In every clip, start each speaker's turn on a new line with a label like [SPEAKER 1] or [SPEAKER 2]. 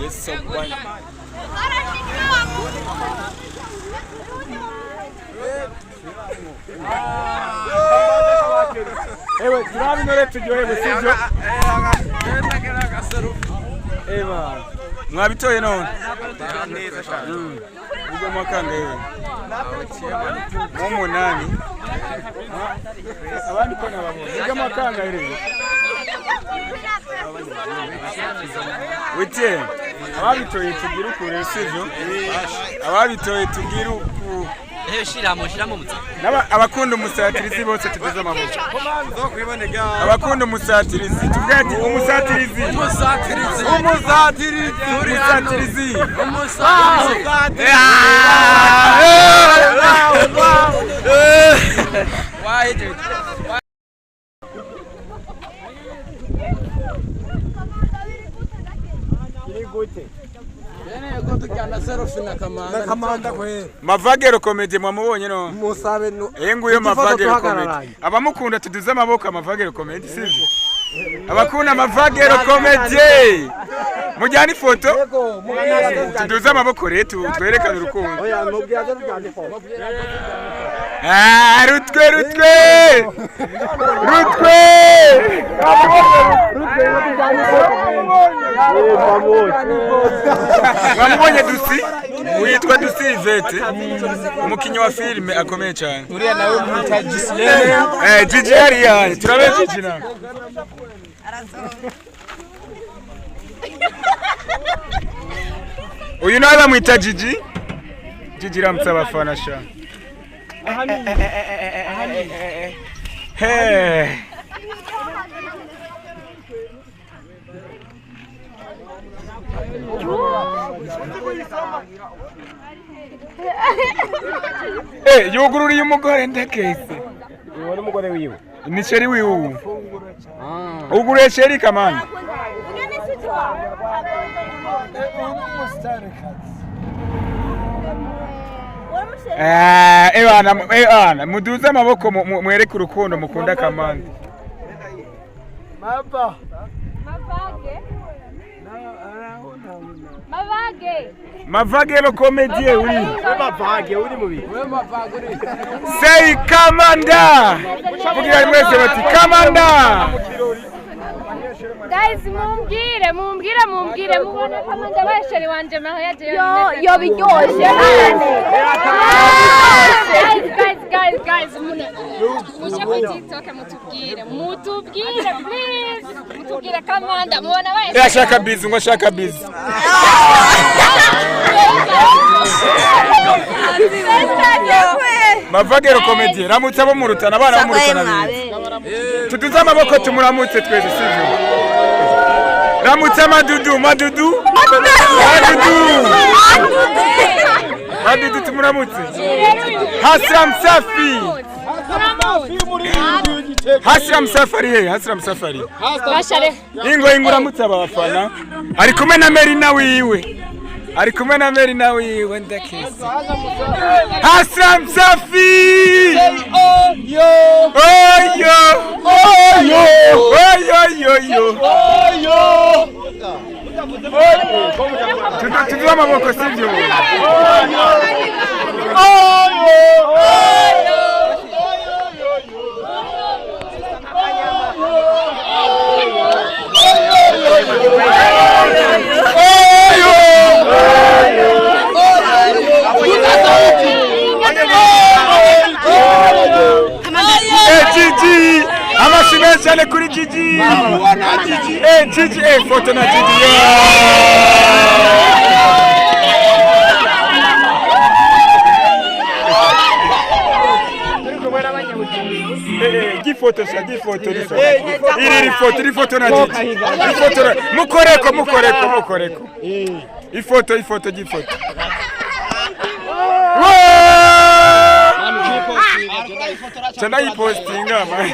[SPEAKER 1] Yes, one. Ewe, turabinore turyohewe, sivyo? Eba, mwabitoye none? Ubwo mwakangaye mu munani, abandi ko nababonye. Ubwo mwakangaye rero wite ababitoye tugira ukure, sivyo? Ababitoye tugira uku.
[SPEAKER 2] Shiramo, shiramo mutsa.
[SPEAKER 1] Abakunda umusatirizi bose tugize amaboko. Abakunda umusatirizi tuvuge ati umusatirizi.
[SPEAKER 2] Umusatirizi.
[SPEAKER 1] Umusatirizi. Umusatirizi.
[SPEAKER 2] Umusatirizi. Wahejeje.
[SPEAKER 1] Mavagero Comedy mwamubonye no?
[SPEAKER 3] Musabe no.
[SPEAKER 1] Eh, nguyo
[SPEAKER 3] Igifoto
[SPEAKER 1] Mavagero Comedy.
[SPEAKER 3] tuhagararanye.
[SPEAKER 1] Abamukunda tuduze amaboko. Amavagero Comedy, sivyo? Abakunda Amavagero Comedy. Mujyane ifoto.
[SPEAKER 3] Yego, mugana.
[SPEAKER 1] Tuduze amaboko rero twerekane urukundo.
[SPEAKER 3] Oya, mubwira tujyane ifoto.
[SPEAKER 1] Ah, rutwe rutwe. Rutwe.
[SPEAKER 3] Rutwe tujyane ifoto.
[SPEAKER 1] Mwamubonye Dusi? Witwa Dusi Ivete. Umukinyi wa filime akomeye cyane.
[SPEAKER 2] Uriya nawe mwita Gislene.
[SPEAKER 1] Eh, Gigi hariya. Turabe Gigi na. Uyu nawe bamwita Gigi. Gigi, ramutse abafana sha. Hey. Eh, yugururiye umugore ndakese.
[SPEAKER 3] Uwo ni umugore wiwe.
[SPEAKER 1] Ni chéri wiwe ubu. Uguruye chéri kamani. Eh, ebana, ebana, muduze amaboko mwereke urukundo mukunda Kamanda.
[SPEAKER 3] Mapa.
[SPEAKER 4] Mavage. Mavage.
[SPEAKER 1] Mavagero Comedy uri.
[SPEAKER 3] Mavage uri mubi.
[SPEAKER 1] Say Kamanda. Vugira mwese bati Kamanda.
[SPEAKER 4] Guys, mumbwire, mumbwire, mumbwire, mubona Kamanda baye chéri wanje mariage.
[SPEAKER 5] Yo, yo biryoshe.
[SPEAKER 4] Guys, guys, guys, guys, muje kuri TikTok mutubwire, mutubwire please, mutubwire Kamanda mubona baye.
[SPEAKER 1] Eh, ashaka bizu, ngo ashaka bizu. Mavagero Comedy, ramutse abo mu Rutana, abana bo mu Rutana bize. Tuduze amaboko tumuramutse twese, sivyo? Ramutse Madudu, Madudu. Madudu. Madudu tumuramutse. Hasram Safi. Hasram Safi ari he? Hasram Safi ari.
[SPEAKER 4] Bashare.
[SPEAKER 1] Ingo ingo uramutse aba bafana. Ari kumwe na Merina wiwe. Ari kumwe na Merina wiwe ndakese. Hasram Safi!
[SPEAKER 3] Yo.
[SPEAKER 1] Oyo!
[SPEAKER 3] Oyo.
[SPEAKER 1] Oyo yo yo.
[SPEAKER 3] Oyo.
[SPEAKER 1] Tuduze amaboko, sivyo?
[SPEAKER 3] Oyo. Oyo.
[SPEAKER 1] Oyo! Eh, Gigi! Amashyi menshi cyane kuri Gigi! Eh, Gigi, eh, foto na Gigi. Yeah! Eh, eh, gifoto sha gifoto risa. Iri iri foto, iri foto na Gigi. Ifoto mukoreko, mukoreko, mukoreko. Ifoto, ifoto, gifoto. Woo! Cha ndayipostinga man.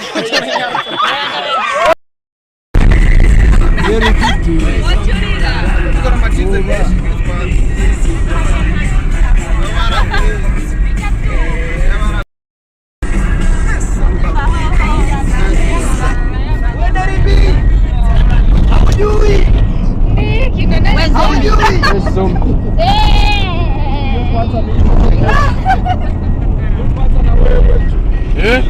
[SPEAKER 3] Basoma. Eh?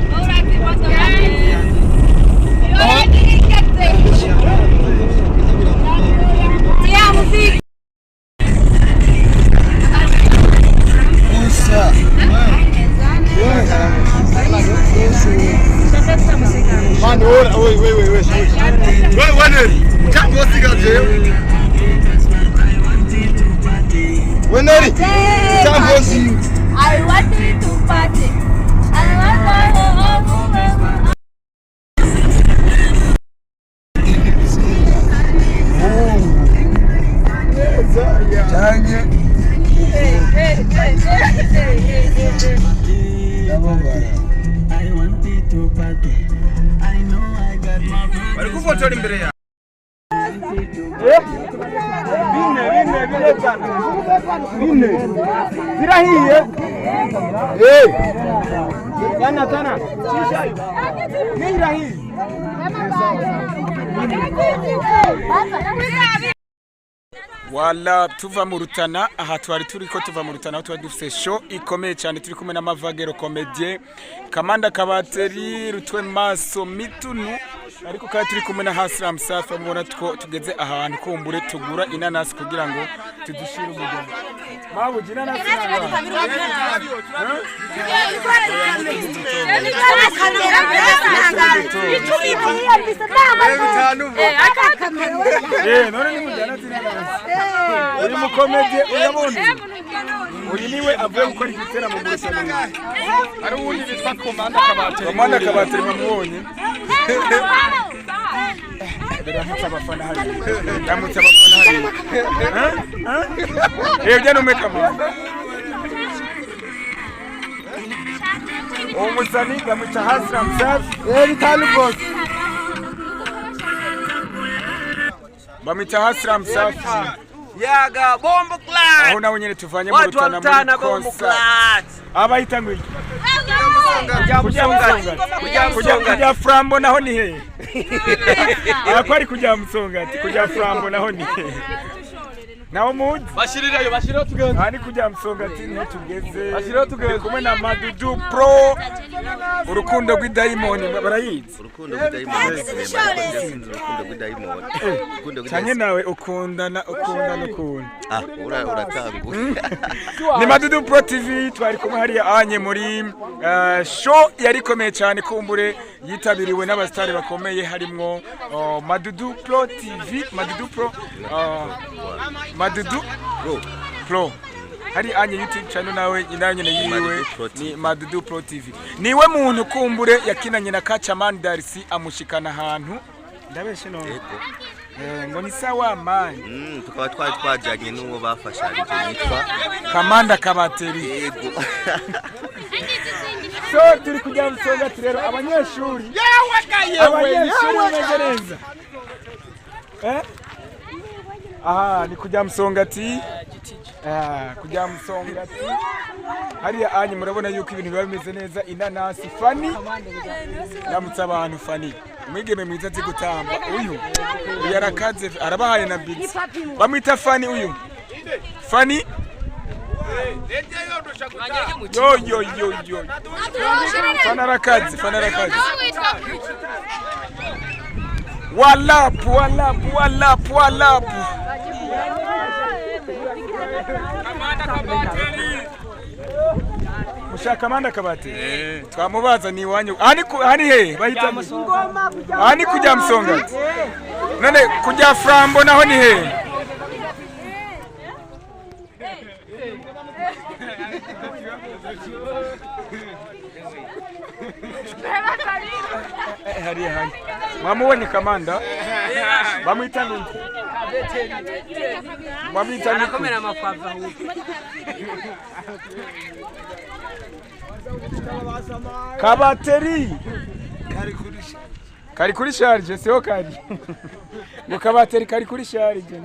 [SPEAKER 5] I want to party. I want to.
[SPEAKER 2] Bari kufotora imbere yawe.
[SPEAKER 1] Bine bine bine bana. Bine. Zirahiye. Eh. Sana sana. Nirahiye. Wala tuva mu Rutana, aha twari turi ko tuva mu Rutana, aho twari dufise show ikomeye cyane, turi kumwe n'amavagero comédien Kamanda Kabateri Rutwe Maso Mitunu, ariko kandi turi kumwe na Hasram Safi. Mubona two tugeze ahantu kumbure tugura inanasi kugira ngo tudushire umugeni. Mabuji, inanasi n'abana. Eh, none ni mujyana zinanasi. Uyu mukomedie uyabona, uyu niwe avuye gukora igiteramo mu Rutana.
[SPEAKER 2] Hari uwundi bitwa Komanda Kabateri.
[SPEAKER 1] Komanda Kabateri mwamubonye. Ndamutse abafana hariya, ndamutse abafana hariya. Eh, ujya numwe Kamanda. Uwo musani bamuca Hasram Safi. Eh, bitanu bose bamwita Hasram Safi.
[SPEAKER 2] Yaga bombo clat.
[SPEAKER 1] Aho nawe nyene tuvanye mu
[SPEAKER 2] Watu wa
[SPEAKER 1] Rutana
[SPEAKER 2] Rutana
[SPEAKER 1] muri
[SPEAKER 2] bombo
[SPEAKER 1] concert.
[SPEAKER 2] clat.
[SPEAKER 1] Abayita ngo iki?
[SPEAKER 2] Kujya
[SPEAKER 1] Kujya
[SPEAKER 2] Musongati.
[SPEAKER 1] Musongati.
[SPEAKER 2] Kujya
[SPEAKER 1] Kujya
[SPEAKER 2] Musongati.
[SPEAKER 1] kujya Frambo naho ni he? Ako ari kujya Musongati, kujya Frambo naho ni he? Naho muzi?
[SPEAKER 2] Bashirirayo, bashirirayo tugende.
[SPEAKER 1] Aha ni kujya Musongati niho tugeze.
[SPEAKER 2] Bashirirayo tugende.
[SPEAKER 1] Turi kumwe na Madudu Pro. Urukundo rw'idayimoni barayizi.
[SPEAKER 6] Urukundo rw'idayimoni, sinzi urukundo rw'idayimoni, urukundo
[SPEAKER 1] Cyane
[SPEAKER 6] rw'idayimoni.
[SPEAKER 1] Nawe ukundana ukundana ukuntu.
[SPEAKER 6] Ah, ura uratanguye.
[SPEAKER 1] Ni Madudu Pro TV, twari kumwe hariya anye muri show yari ikomeye cyane, kumbure yitabiriwe n'abasitari bakomeye, harimwo Madudu Pro TV, Madudu Pro, Madudu
[SPEAKER 6] Bro.
[SPEAKER 1] Pro hari anye YouTube channel nawe nayo nyene yiwe.
[SPEAKER 6] Madudu Pro
[SPEAKER 1] Ni
[SPEAKER 6] TV.
[SPEAKER 1] Madudu Pro TV, niwe muntu kumbure yakinanye na Kachaman Darcy amushikana ahantu, ndabeshe none?
[SPEAKER 6] Yego.
[SPEAKER 1] Eh, ngo ni sawa man.
[SPEAKER 6] Tukaba twari twajyanye n'uwo bafashanije yitwa
[SPEAKER 1] Kamanda Kabateri.
[SPEAKER 6] Yego.
[SPEAKER 1] So turi kujya Musongati rero, abanyeshuri bameze neza. Eh, aha ni kujya Musongati. Ah, kujya Musongati hariya anyi murabona yuko ibintu biba bimeze neza. Inanasi, Fani, ndamutse abantu. Fani umwigeme mwiza azi gutamba, uyu arakaze, arabahaye na beats. Bamwita Fani, uyu Fani. Yo yo yo yo, Fani arakaze, Fani arakaze. Walapu walapu walapu walapu. Mushaka Manda Kabati, twamubaza ni iwanyu. Aha ni he bahita? Aha ni kujya Musongati. None kujya Frambo naho ni he? Hariya hari mwamubonye Kamanda, bamwita ngo iki? Bamwita ngo iki?
[SPEAKER 2] Arakomera amakwava ahubwo.
[SPEAKER 1] Kabateri kari kuri charge, siho kari ngo kabateri kari kuri charge.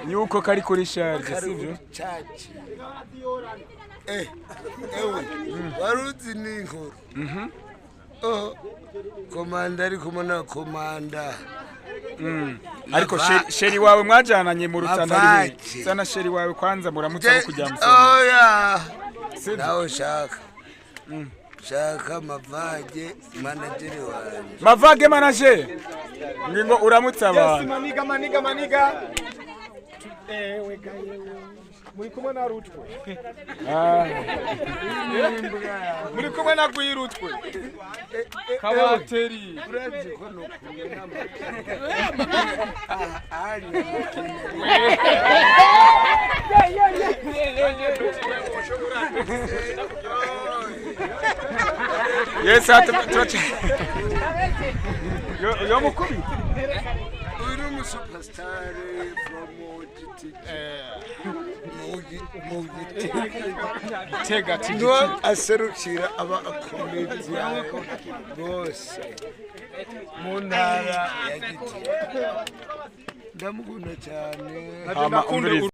[SPEAKER 1] Yuko kari kuri charge, sivyo?
[SPEAKER 7] Ewe, wari uzi n'inkuru. Oh.
[SPEAKER 6] Komanda ari kumwe na komanda.
[SPEAKER 1] Ariko sheri wawe mwajananye mu Rutana ari
[SPEAKER 6] Mavaki.
[SPEAKER 1] he? Sana sheri wawe kwanza muramutse abo kujya Musongati.
[SPEAKER 6] Oya.
[SPEAKER 1] Sivyo?
[SPEAKER 6] Nawe shaka. Shaka mavage manageri wanjye.
[SPEAKER 1] Mavage manager. Ngingo uramutse abantu.
[SPEAKER 3] Maniga maniga maniga. Ewe gayewe. Muri kumwe na Rutwe. Muri kumwe na Gwirutwe.
[SPEAKER 1] Kabateri.
[SPEAKER 6] Urazi ko nukunda
[SPEAKER 1] Yes, turace. Yo mukubi.
[SPEAKER 6] Uyu ni umusupasitari from Gitega. Mu Gitega.
[SPEAKER 1] Tega tigi.
[SPEAKER 6] Niwe aserukira aba komediya bose mu ntara ya Gitega. Ndamukunda cyane.
[SPEAKER 1] Hama umviriza.